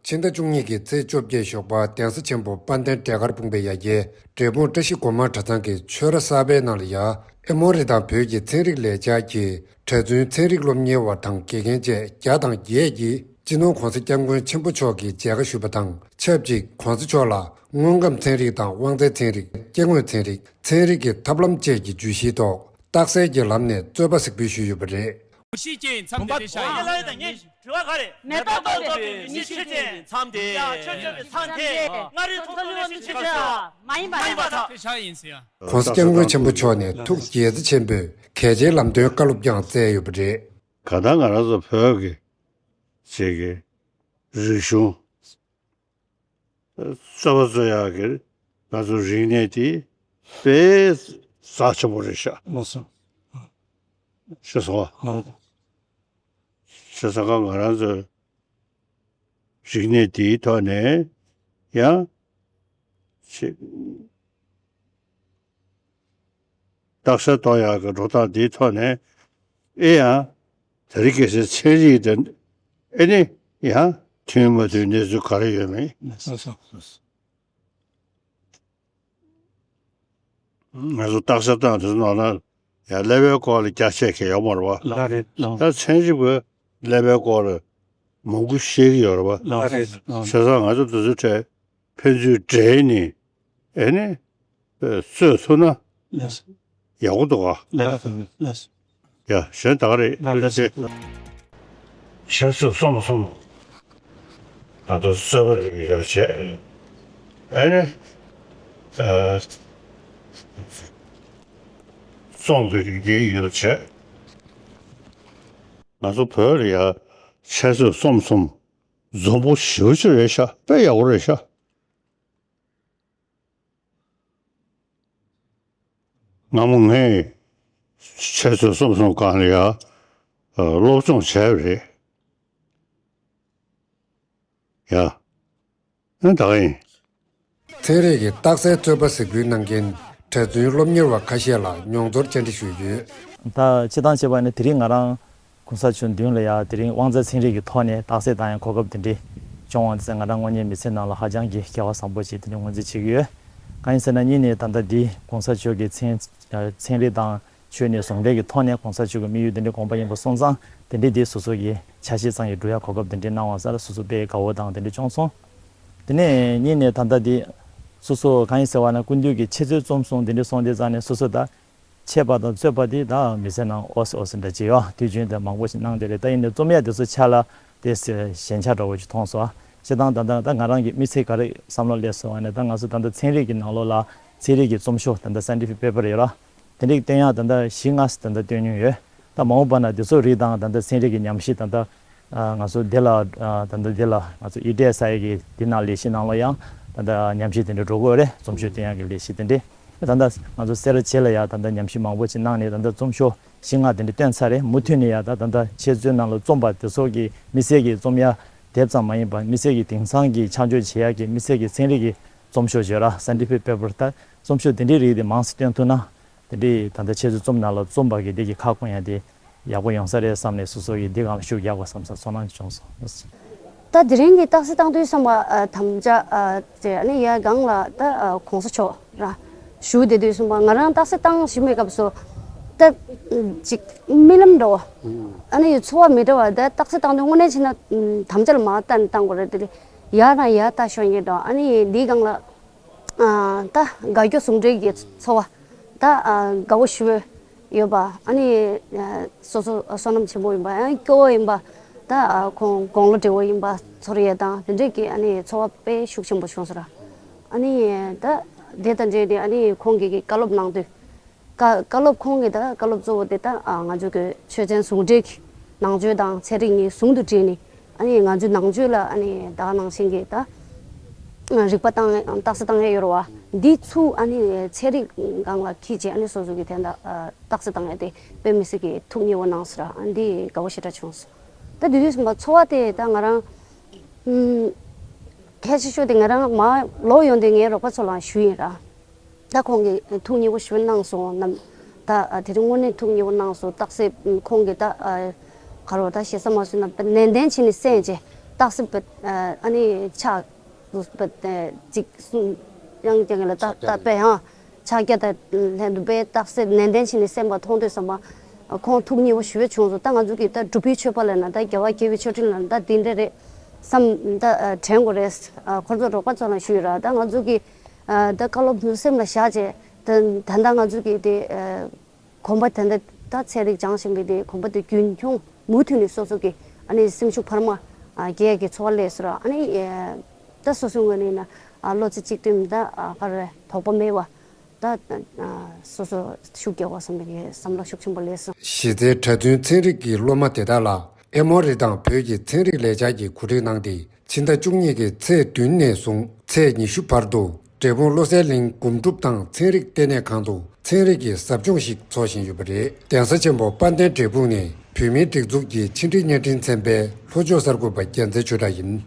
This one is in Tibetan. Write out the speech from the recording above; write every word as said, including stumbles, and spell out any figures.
ཕྱི་ཟླ་བཅུ་གཉིས་ཀྱི་ཚེས་བཅོ་བརྒྱད་ཞོགས་པ་གདན་ས་ཆེན་པོ་དཔལ་ལྡན་འབྲས་དཀར་སྤུངས་པའི་ཡ་གྱལ་འབྲས་སྤུངས་བཀྲ་ཤིས་སྒོ་མང་གྲྭ་ཚང་གི་ཆོས་ར་གསར་པའི་ནང་ལ་ཡ། ཨེ་མོ་རི་དང་བོད་ཀྱི་ཚན་རིག་ལས་འཆར་གྱི་གྲྭ་བཙུན་ཚན་རིག་སློབ་གཉེར་བ་དང་དགེ་རྒན་བཅས་བརྒྱ་དང་བརྒྱད་ཀྱིས་སྤྱི་ནོར་༧གོང་ས་༧སྐྱབས་མགོན་ཆེན་པོ་མཆོག་གི་མཇལ་ཁ་ཞུས་པ་དང་ཆབས་ཅིག་༧གོང་ས་མཆོག་ལ་དངོས་ཁམས་ཚན་རིག་དང་དབང་རྩའི་ཚན་རིག་སྐྱེ་དངོས་ཚན་རིག་ཚན་རིག་གི་ཐབས་ལམ་བཅས་ཀྱི་བརྗོད་གཞིའི་ཐོག་རྟགས་གསལ་གྱི་ལམ་ནས་རྩོད་པ་གཟིགས་འབུལ་ཞུས་ཡོད་པ་རེད། ཞིག་ཅན་མཚམས་དེ་རེད་ཤག་ཡིན། ལ་ཡི་དང་ངས་དྲི་བ་ག་རེ། མེ་ཏོག་གཏོར་བའི་ཉི་ཤུ་ཅན་མཚམས་དེ། ཡ་ཆོས་སྤྱོད་པའི་མཚམས་དེ། མངའ་རིས་ཐོག་ཏུ་ལས་ཤིང་ཆེ་ཆེ་མ་ཡིན་པ་རེད། མ་ཡིན་པ་དག་དེ་ཤག་ཡིན་ཟེར་ཡ། ༸གོང་ས་༸སྐྱབས་མགོན་ཆེན་པོ་མཆོག་ནས་ཐུགས་དགྱེས་མཛད་ཆེན་པོས་གལ་ཆེའི་ལམ་སྟོན་བཀའ་སློབ་ཀྱང་སྩལ་ཡོད་པ་རེད། གང་ལྟར་ང་རང་ཚོ་བོད་ཀྱི་ཅིག་གི་རིག་གཞུང་རྩོད་པ་རྩོད་ཡག་གི་ང་ཚོ་རིག་གནས་དེ་དཔེ་རྩ་ཆེན་པོ་རེད་ཤག་ལགས་སོ། ཤེས་སོང་ཨ། ལགས། བྱས་ཙང་ང་རང་ཚོའི་རིག་གནས་འདིའི་ཐོག་ནས་ཡང་ཅིག་རྟགས་གསལ་གཏོང་ཡག་གི་འགྲོ་སྟངས་འདིའི་ཐོག་ནས་ཨེ་ཡང་དེ་རིང་ཁ་སང་ཚན་རིག་དེ་ཨེ་ནི་ཡང་མཐུན་མ་མཐུན་གནས་ཚུལ་ག་རེ་ཡོད་མེད། ལགས་སོ། ང་ཚོ་རྟགས་གསལ་བཏང་དུས་ནང་ན་ཡང་ཀླད་པའི་སྐོར་ལ་རྒྱ་ཆེ་གི་ཡོད་མ་རེད་བ། ལགས་རེད་ལགས། ད་ཚན་རིག་པས་ཀླད་པའི་སྐོར་ལ་མང་པོ་ཤེས་ཀྱི་ཡོད་རེད་བ། ལགས་རེད་ལགས། བྱས་ཙང་ང་ཚོ་དེ་ཚོའི་གྲས་ཕན་ཚུན་འབྲེལ་ནས་ཨེ་ནས་རྩོད་ཐུབ་ན་ལགས། ཡག་པོ་འདུག་ག་ལགས་ལགས། ཡ་གཞན་ད་ག་རེད། ལགས་ལགས། ཆབ་སྲིད་རྩོམ་གསུམ་ད་དུང་རྩོད་པ་རིགས་ཡོད་བྱས། ཨ་ནི་ཨ་རྩོམ་གྱི་རིགས་ཡོད་བྱས། ང་ཚོ་བོད་ལ་ཡ་ཆབ་སྲིད་རྩོམ་གསུམ་འཛོམས་པོ་ཞེ་པོ་ཅིག་རེད་ཤག་དཔེ་ཡག་པོ་རེད་ཤག་སྔ་མོ་ངས་ཆབ་སྲིད་རྩོམ་གསུམ་སྒང་ལ་ཡ་སློབ་སྦྱོང་བྱས་པ་རེད་ཡ། ཨ་ད་ག་ཡིན། ཚན་རིག་གི་རྟགས་གསལ་རྩོད་པ་གཟིགས་འབུལ་གནང་མཁན་གྲྭ་བཙུན་སློབ་གཉེར་བ་ཁ་ཤས་ལ་མྱོང་ཚོར་བཅར་འདྲི་ཞུས་ཡོད། ད་སྤྱིར་བཏང་བྱས་པ་ནི་དེ་རིང་ང་རང་གོང་ས་མཆོག་མདུན་ལ་ཡ་དེ་རིང་དབང་རྩ་ཚན་རིག་གི་ཐོག་ནས་རྟགས་གསལ་བཏང་ཡ་གོ་སྐབས་དེ་འདྲ་བྱུང་བ་ཙང་ང་རང་དངོས་གནས་མི་ཚེ་ནང་ལ་ཧ་ཅང་གི་སྐལ་བ་བཟང་པོ་ཞིག་དེ་འདྲ་ངོས་འཛིན་བྱེད་ཀྱི་ཡོད། གང་ཡིན་ཟེར་ན་གཉིས་ནས་ད་ལྟ་འདི་གོང་ས་མཆོག་གི་མཚན་མཚན་རིག་དང་ཆོས་ནས་ཟུང་འབྲེལ་གྱི་ཐོག་ནས་གོང་ས་མཆོག་གི་དམིགས་ཡུལ་དེ་འདྲ་དགོངས་པ་ཡིན་པ་སོང་ཙང་དེ་འདྲ་དེ་སོ་སོ་གི་ཆ་ཤས་ཙམ་ཡང་སྒྲུབ་ཡ་གོ་སྐབས་དེ་འདྲ་གནང་བ་ཙང་སོ་སོ་དཔེ་དགའ་བོ་དང་དེ་འདྲ་བྱུང་སོང་། དེ་ནས་གཉིས་ནས་ད་ལྟ་འདི་སོ་སོ་གང་ཡིན་ཟེར་བ་ན་སྐུ་མདུན་གྱི་འཆད་རྩོད་རྩོམ་གསུམ་དེ་འདྲ་སོང་དེ་ཙང་ནས་སོ་སོ་ད་འཆད་པ་དང་རྩོད་པ་དེ་ད་མི་ཚེ་ནང་ཨོ་སི་ཨོ་སི་འདྲ་བྱེད་ཡོད་དུས་རྒྱུན་དུ་མང་པོ་ཞིག་གནང་བསྡད་རེད། ད་ཡིན་ནའི་རྩོམ་ཡ་དེ་ཚོ་ཆ་ལ་དེ་ཞན་ཆ་འདྲ་བོ་ཞིག་མཐོང་སོང་། བྱས་ཙང་ད་ལྟ་ད་ང་རང་གི་དམིགས་བསལ་ག་རེ་བསམ་བློ་སླེབས་སོང་བ་ནས་ད་ང་ཚོ་ད་ལྟ་ཚན་རིག་གི་ནང་ལོགས་ལ་ཚན་རིག་གི་རྩོམ་ཤོག་ད་ལྟ་སའེན་ཊི་ཕིག་པེ་པར་ཡོད་ར། དེ་འདྲའི་བཏོན་ཡག་ད་ལྟ་བཞི་ལྔ་ཙམ་ད་ལྟ་བཏོན་མྱོང་ཡོད། ད་མ་འོངས་པ་ན་དེ་ཚོ་རིགས་དང་ད་ལྟ་ཚན་རིག་གི་ཉམས་ཞིབ་ད་ལྟ་ང་ཚོ་འདི་ལ་ད་ལྟ་འདི་ལ་ང་ཚོ་ཨི་ཊི་ཨེ་སི་ཨའི་གི་འདི་ནང་ལས་གཞི་ནང་ལ་ཡང་ད་ལྟ་ཉམས་ཞིབ་དེ་འདྲ་འགྲོ་གི་ཡོད་རེད། རྩོམ་ཤོག་བཏོན་ཡག་གི་ལས་གཞི་དེ་འདྲ་ད་ལྟ་ང་ཚོ་སེ་ར་བྱེས་ལ་ཡང་ད་ལྟ་ཉམས་ཞིབ་མང་པོ་ཅིག་གནང་ནས་ད་ལྟ་རྩོམ་ཤོག་བཞི་ལྔ་དེ་འདྲ་བཏོན་ཚར་རེད། མུ་མཐུད་ནས་ཡང་ད་ད་ལྟ་འཆད་རྩོད་ནང་ལ་རྩོམ་པ་དེ་ཚོ་གི་དམིགས་བསལ་གྱི་རྩོམ་ཡ་དེབ་ཙམ་མ་ཡིན་པར་དམིགས་བསལ་གྱི་དེང་སང་གི་ཆ་འཇོག་བྱེད་ཡག་གི་དམིགས་བསལ་གྱི་ཚན་རིག་གི་རྩོམ་ཤོག་བརྗོད་ར་སའེན་ཊི་ཕིག་པེ་པར་ད་རྩོམ་ཤོག་དེ་འདྲའི་རིགས་དེ་མང་ཙམ་བཏོན་ཐུབ་ན། དེ་འདྲའི་ད་ལྟ་འཆད་རྩོད་རྩོམ་ནང་ལ་རྩོམ་པ་གི་དེ་གི་ཁ་སྐོང་ཡ་དེ་ཡག་པོ་ཡོང་ས་རེད་བསམ་ནས་སོ་སོ་གི་འདི་སྒང་ལ་ཤུགས་རྒྱག་དགོས་བསམ་ས་ཚོར་སྣང་བྱུང་སོང་། ད་དེ་རིང་གི་རྟགས་གསལ་བཏང་དུས་ཙམ་པ་དམ་བཅའ་དེ་ཨ་ནི་ཡ་སྒང་ལ་ད་གོང་ས་མཆོག་ར་བཞུགས་བསྡད་དུས་ཙམ་པ་ང་རང་རྟགས་གསལ་བཏང་ཞིག་མེད་སྐབས་སུ་ད་ཅིག་རྨི་ལམ་འདྲ་བོ་ཨ་ནི་ཡི་ཚོར་བ་མི་འདྲ་བ་ད་རྟགས་གསལ་བཏང་དུས་དངོས་གནས་བྱས་ན་དམ་བཅའ་ལ་མ་བལྟས་ནས་བཏང་དགོས་རེད། དེ་ལས་ཡར་དང་ཡར་ལྟ་ཤོར་ཡིན་འདྲ་བོ་ཨ་ནི་འདིའི་སྒང་ལ། ད་དགའ་སྐྱོ་ཟུང་འབྲེལ་གྱི་ཚོར་བ་ད་དགའ་བོ་ཞེ་པོ་ཡོད་པ་ཨ་ནི་སོ་སོ་བསོད་ནམས་ཆེན་པོ་ཡིན་པ་ཨ་ནི་སྐྱོ་བོ་ཡིན་པ་ད་ཁོང་དགུང་ལོ་བགྲེས་པོ་ཡིན་པ་ཚོར་ཡས་དང་དེ་འདྲས་ཀྱི་ཨ་ནི་ཚོར་བ་དཔེ་ཤུགས་ཆེན་པོ་བྱུང་སོང་ར། ཨ་ནི་ད་དེ་དང་འབྲེལ་ཏེ་ཨ་ནི་ཁོང་གིས་ཀྱི་བཀའ་སློབ་གནང་དུས། བཀའ་བཀའ་སློབ་ཁོང་གི་ད་བཀའ་སློབ་གཙོ་བོ་དེ་ད་ང་ཚོ་གི་ཆོས་ཚན་ཟུང་འབྲེལ་གྱི་ནང་ཆོས་དང་ཚན་རིག་གཉིས་ཟུང་དུ་འབྲེལ་ནས་ཨ་ནི་ང་ཚོའི་ནང་ཆོས་ལ་ཨ་ནི་ད་ག་ནང་བཞིན་གྱི་ད་རིག་པ་བཏང་རྟགས་གསལ་བཏང་ཡས་ཡོད་རེད་བ། འདི་ཚུ་ཨ་ནི་ཚན་རིག་སྒང་ལ་འཁྱེར་བྱས་ཨ་ནི་སོ་སོ་གི་དེ་འདྲ་རྟགས་གསལ་བཏང་ཡས་དེ་དཔེ་མི་སྲིད་ཀྱི་ཐུགས་མཉེས་པོ་གནང་སོང་ར། ཨ་འདི་དགའ་བོ་ཞེ་དྲག་བྱུང་སོང་། ད་དེ་དུས་ཙམ་པ་ཚོར་བ་དེ་ད་ང་རང་གལ་ཆེ་ཤོས་དེ་ང་རང་མར་ལོག་ཡོང་དུས་ངའི་རོགས་པ་ཚོ་ལ་ཞུས་ཡིན་ར། ད་ཁོང་གིས་ཐུགས་མཉེས་པོ་ཞེ་པོ་གནང་སོང་། ནམ་ད་དེ་རིང་དངོས་གནས་ཐུགས་མཉེས་པོ་གནང་སོང་། རྟགས་གསལ་ཁོང་གིས་ད་ག་རེ་ད་ཞེ་ས་མ་བཟོས་ན་ནན་ཏན་བྱས་ནས་གསན་བྱས་ རྟགས་གསལ་པ་ཨ་ནི་ཕྱག་པ་ཅིག་གསུང་ཡང་ཀྱང་ལ་རྟགས་རྟགས་པས་ཧང་ཕྱག་རྒྱ་དང་ལྷན་དུ་པས་རྟགས་གསལ་ནན་ཏན་བྱས་ནས་གསན་པ་མཐོང་དུས་ཙམ་པ་ཁོང་ཐུགས་མཉེས་པོ་ཞེ་པོ་བྱུང་སོང་། ད་ང་ཚོ་གི་ད་འབྲུག་པའི་ཆོས་པ་ལ་ན་ད་རྒྱལ་བ་དགེ་བའི་ཆོས་འཕྲིན་ལ་ན་ད་འདི་འདྲ་རེད་བསམ་ད་དྲན་དགོས་རེད། ཁོ་ཚོ་རོགས་པ་ཚོ་ལ་ཞུས་ར། ད་ང་ཚོ་གི་ད་བཀའ་སློབ་ཚོ་སེམས་ལ་བཞག་བྱས་ད་ད་ལྟ་ང་ཚོ་གི་དེ། གོམ་པ་དེ་འདྲ་ད་ཚན་རིག་སྦྱངས་བཞིན་པའི་དེ་གོམ་པ་དེ་རྒྱུན་འཁྱོངས་མུ་མཐུད་ནས་སོ་སོ་གི་ཨ་ནི་སེམས་ཤུགས་འཕར་མ་རྒྱས་ཀྱི་ཚོར་བ་སླེབས་སོང་ར། ཨ་ནི་ད་སོ་སོའི་ངོས་ནས་ན་བློ་རྩེ་གཅིག་སྒྲིམ་ད་ག་རེ་དོགས་པ་མེད་པ་ད་སོ་སོ་ཤུགས་རྒྱག་དགོས་བསམ་པའི་བསམ་བློ་ཤུགས་ཆེན་པོ་སླེབས་སོང་། གཞི་རྩའི་གྲྭ་བཙུན་ཚན་རིག་གི་སློབ་མ་དེ་དག་ལ་ཨེ་མོ་རི་དང་བོད་ཀྱི་ཚན་རིག་ལས་འཆར་གྱི་གོ་སྒྲིག་གནང་སྟེ། ཕྱི་ཟླ་བཅུ་གཉིས་ཀྱི་ཚེས་བདུན་ནས་བཟུང་ཚེས་ཉི་ཤུ་བར་དུ་འབྲས་སྤུངས་བློ་གསལ་གླིང་སྒོམ་སྒྲུབ་དང་ཚན་རིག་ལྟེ་གནས་ཁང་དུ་ཚན་རིག་གི་ཟབ་སྦྱོང་ཞིག་འཚོགས་བཞིན་ཡོད་པ་རེད། གདན་ས་ཆེན་པོ་དཔལ་ལྡན་འབྲས་སྤུངས་ནས་བོད་མིའི་སྒྲིག་འཛུགས་ཀྱི་ཕྱི་དྲིལ་བརྙན་འཕྲིན་ཚན་པའི་ལྷོ་ཕྱོགས་གསར་འགོད་པ་རྒྱལ་མཚན་ཆོས་གྲགས་ཡིན།